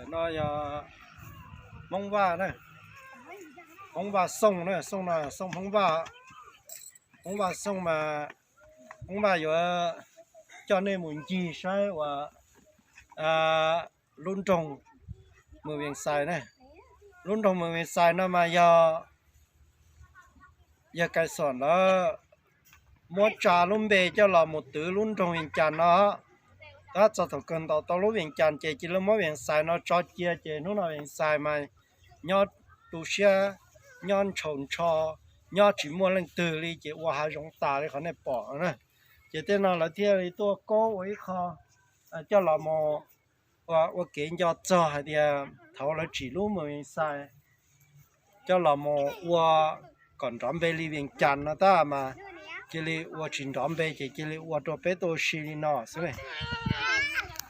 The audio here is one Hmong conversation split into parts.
No yog Hmoob Vaj na, Hmoob Vaj Xooj na, Xooj no Xooj Hmoob Vaj, Hmoob Vaj Xooj mas Hmoob Vaj yuav coj nej mus ncig saib uas lub nroog Mws Vees Xais na. Lub nroog Mws Vees Xais no mas yog, yog Kais Xoom lawv muab tsa lub npe coj los mus twv lub nroog Vees Cas no. Tab txog thaum kawg ntaus tau lub Vees Cas ces cia li muab Vees Xais no tso cia ces hnub no Vees Xais mas nyob tu siab, nyob ntshaus ntsho, nyob tsis muaj leej twg li ces ua hav zoov tas li qhov nej pom na. Ces tej no lawv thiaj li tuaj kaub ua ib qho coj los mus ua kev nco txog hais tias thaum lawv tsim lub Mws Vees Xais coj los mus ua kom nrov npe li Vees Cas no tab mas cia li ua tsis nrov npe ces cia li ua rau peb tuaj ua si li no xwb.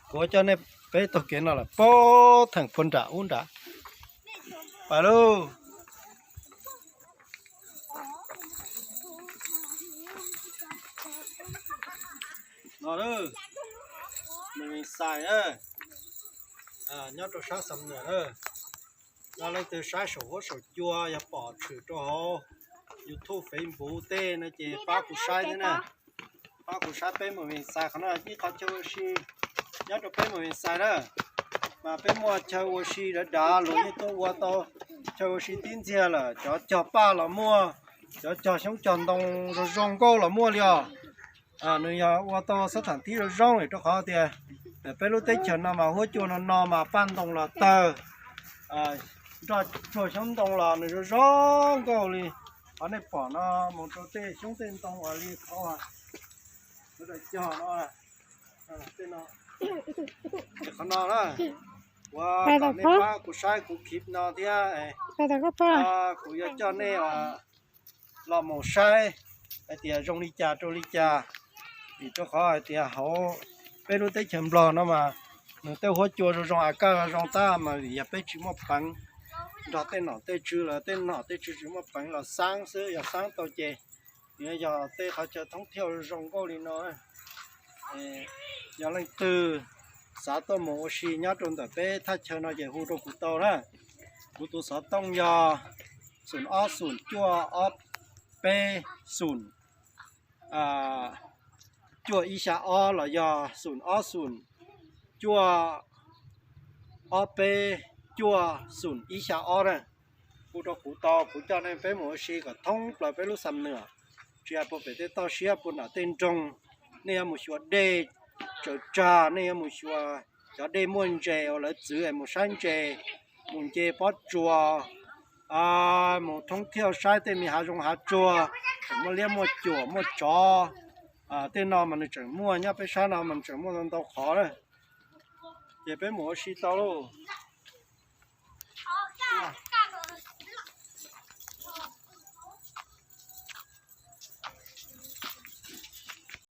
Kuv coj nej peb taug kev no lawm puag theem puag nram ub nrad. Pais lauj. No, Mws Vees Xais na, nyob rau sab Xam Nuam na. Yog leej twg saib saum huab saum cua yog pom tshwm rau hauv YouTube, Facebook tej no ces pab kuv saib thiab na. Pab kuv saib peb Mws Vees Xais qhov no ib qho chaw ua si nyob rau peb Mws Vees Xais na. Mas peb muaj chaw ua si dav dav, luag yeej tuaj ua tau chaw ua si tib ntxiag lawm. Cov cog paj los muaj, cov cog xyoob cog ntoo zoo zoo nkauj los muaj li os. Nws yog ua tau xab tham tib zoo zoo rau qhov tias peb lub teb chaws no mas huab cua no no mas paj ntoo los tawg, nroj tsuag xyoob ntoo los nws zoo zoo nkauj li. Qhov nej pom no mus rau tej xyoob tej ntoo uas li qhov, qhov no na, kuv kom nej pab kuv saib kuv clip no thiab. Kuv yuav coj nej los mus saib hais tias zoo li cas rau li cas. Vim rau qhov hais tias hauv peb lub teb chaws Nplog no mas nws tej huab cua zoo zoo, a kaj zoo zoo tab mas vim yog peb tsis muaj peev nrog tej nom tej tswv lawm, tej nom tej tswv tsis muaj peev los xaab xwb, yog xaab tau ces nws yog tej qhov chaw thoob thiaj zoo nkauj li no. Yog leej twg xav tuaj mus ua si nyob rau ntawm peb thaj chaw no ces hu rau kuv tau na. Kuv tus xov tooj yog xoom ob xoom cuaj ob peb xoom cuaj ib xya ob los yog xoom ob xoom cuaj ob peb cuaj xoom ib xya ob na. Hu rau kuv tau, kuv coj nej peb mus ua si kom thoob plaws peb lub Xam Nuam, tsis hais puag pem tej toj siab puag nram tej nroog. Nej yuav mus xyuas dej tsaws tsag, nej yuav mus xyuas cov dej muaj ntses uas lawv txwv es mus saib ntses, mus nce pob tsuas, mus thoob thiaj saib tej me hav zoov hav tsuag, tseem muaj liab muaj cuam muaj tsov. Tej no mas nws tseem muaj nyob peb sab no mas nws tseem muaj ntau qhov na. Ces peb mus ua si tau lauj.